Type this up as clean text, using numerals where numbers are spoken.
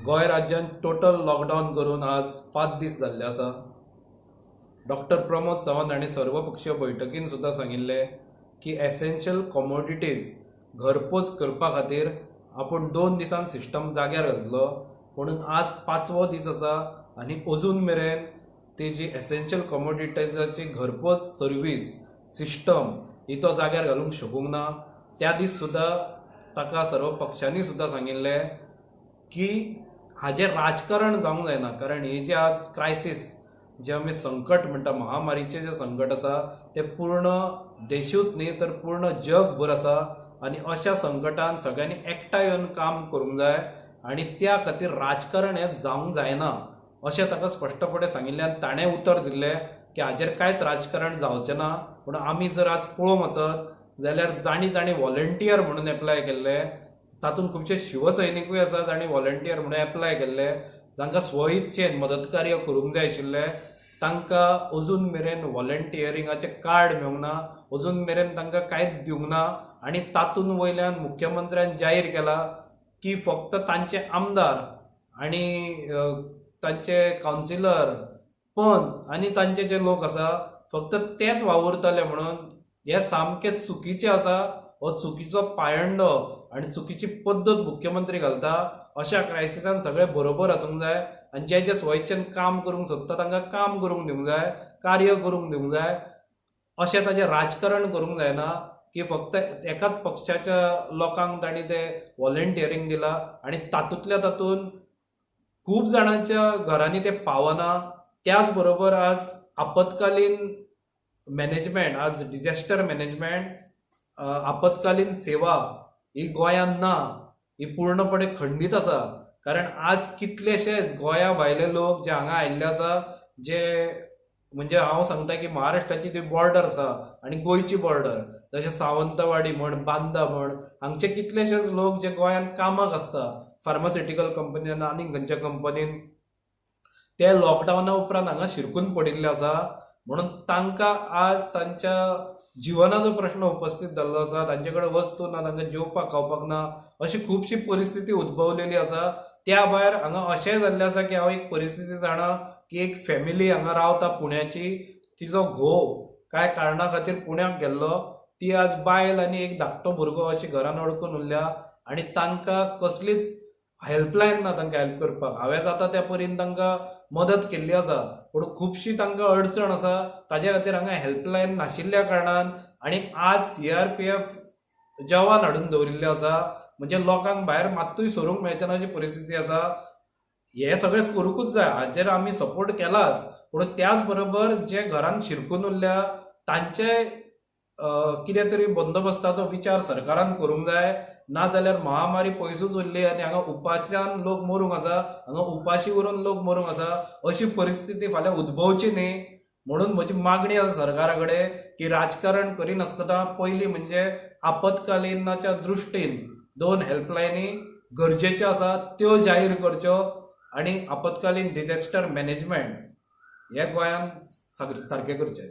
गोंय राज्यान total lockdown करून आज 5 दीस जाल्ले आसा. डॉक्टर प्रमोद सावंत हांणी सर्वपक्षीय बैठकीन सुद्दां सांगिल्लें की एसेन्शियल कॉमोडिटीज घरपोच करपा खातीर आपूण 2 दिसान सिस्टम जाग्यार घातलो. म्हणून आज पांचवो दीस आसा आनी अजून मेरेन ती जी एसेन्शियल कॉमोडिटीजाची घरपोच सर्वीस सिस्टम ही तो जाग्यार घालूंक शकूंक ना. त्या दीस सुद्दां ताका सर्व पक्षांनी सुद्दां सांगिल्लें की हाजें राजकारण जावंक जायना, कारण ही जी आज क्रायसीस जे आमी संकट म्हणटा, महामारीचें जें संकट आसा, तें पूर्ण देशूच न्ही तर पूर्ण जगभर आसा आनी अशा संकटान सगळ्यांनी एकठांय येवन काम करूंक जाय आनी त्या खातीर राजकारण हें जावंक जायना, अशें ताका स्पश्टपणे सांगिल्लें. आनी ताणें उतर दिल्लें की हाजेर कांयच राजकारण जावचें ना. पूण आमी जर आज पळोवंक वचत जाल्यार जांणी जांणी व्हॉलंटियर म्हणून एप्लाय केल्ले, तातूंत खुबशे शिवसैनिकूय आसा जांणी व्हॉलंटियर म्हणून एप्लाय केल्ले, जांकां स्वइच्छेन मदत कार्य करूंक जाय आशिल्लें, तांकां अजून मेरेन व्हॉलंटियरिंगाचें कार्ड मेळूंक ना. अजून मेरेन तांकां कांयच दिवंक ना. आनी तातूंत वयल्यान मुख्यमंत्र्यान जाहीर केला की फक्त तांचे आमदार आनी तांचे कावन्सिलर, पंच आनी तांचे जे लोक आसा, फक्त तेच वावुरतले म्हणून. हें सामकें चुकीचें आसा. हो चुकीचो पायंडो आनी चुकीची पद्दत मुख्यमंत्री घालता. अशा क्रायसिसान सगळे बरोबर आसूंक जाय आनी जे जे स्वइच्छेन काम करूंक सोदता तांकां काम करूंक दिवंक जाय, कार्य करूंक दिवंक जाय. अशें ताजें राजकारण करूंक जायना की फक्त एकाच पक्षाच्या लोकांक तांणी तें व्हॉलंटियरींग दिलां आनी तातूंतल्या तातूंत खूब जाणांच्या घरांनी तें पावना. त्याच बरोबर आज आपत्कालीन मॅनेजमेंट, आज डिझास्टर मॅनेजमेंट, आपत्कालीन सेवा ही गोंयांत ना, ही पूर्णपणे खंडीत आसा. कारण आज कितलेशेच गोंया भायले लोक जे हांगा आयिल्ले आसा, जे म्हणजे हांव सांगता की महाराष्ट्राची ती बॉर्डर आसा आनी गोंयची बॉर्डर, जशें सावंतवाडी म्हण, बांदा म्हण, हांगचे कितलेशेच लोक जे गोंयांत कामाक आसता, फार्मास्युटिकल कंपनीन आनी खंयच्या कंपनीन, ते लॉकडावना उपरांत हांगा शिरकून पडिल्ले आसा. म्हणून तांकां आज तांच्या जिवनाचो प्रश्न उपस्थित जाल्लो आसा. तांचे कडेन वस्तू ना, तांकां जेवपाक खावपाक ना, अशी खुबशी परिस्थिती उद्भवलेली आसा. त्या भायर हांगा अशेंय जाल्लें आसा की हांव एक परिस्थिती जाणा की एक फॅमिली हांगा रावता पुण्याची, तिजो घोव कांय कारणा खातीर पुण्याक गेल्लो. ती आज बायल आनी एक धाकटो भुरगो अशी घरान अडकून उरल्या आनी तांकां कसलीच हेल्पलायन ना तांकां हेल्प करपाक. हांवें जाता त्या परीन तांकां मदत केल्ली आसा, पूण खुबशी तांकां अडचण आसा. ताजे खातीर हांगा हेल्पलायन नाशिल्ल्या कारणान आनी आज सीआरपीएफ जवान हाडून दवरिल्ले आसा, म्हणजे लोकांक भायर मात्तूय सरूंक मेळचे ना अशी परिस्थिती आसा. हे सगळें करूंकूच जाय, हाचेर आमी सपोर्ट केलाच, पूण त्याच बरोबर जे घरान शिरकून उरल्या तांचे कितें तरी बंदोबस्ताचो विचार सरकारान करूंक जाय. ना जाल्यार महामारी पयसूच उरली आनी हांगा उपाशान लोक मरूंक आसा, हांगा उपाशी उरून लोक मरूंक आसा, अशी परिस्थिती फाल्यां उद्भवची न्ही म्हणून म्हजी मागणी आसा सरकारा कडेन की राजकारण करिनासतना पयलीं म्हणजे आपत्कालीनाच्या दृश्टीन दोन हेल्पलायनी गरजेच्यो आसा, त्यो जाहीर करच्यो आनी आपत्कालीन डिझास्टर मॅनेजमेंट हे गोंयांत सारकें करचें.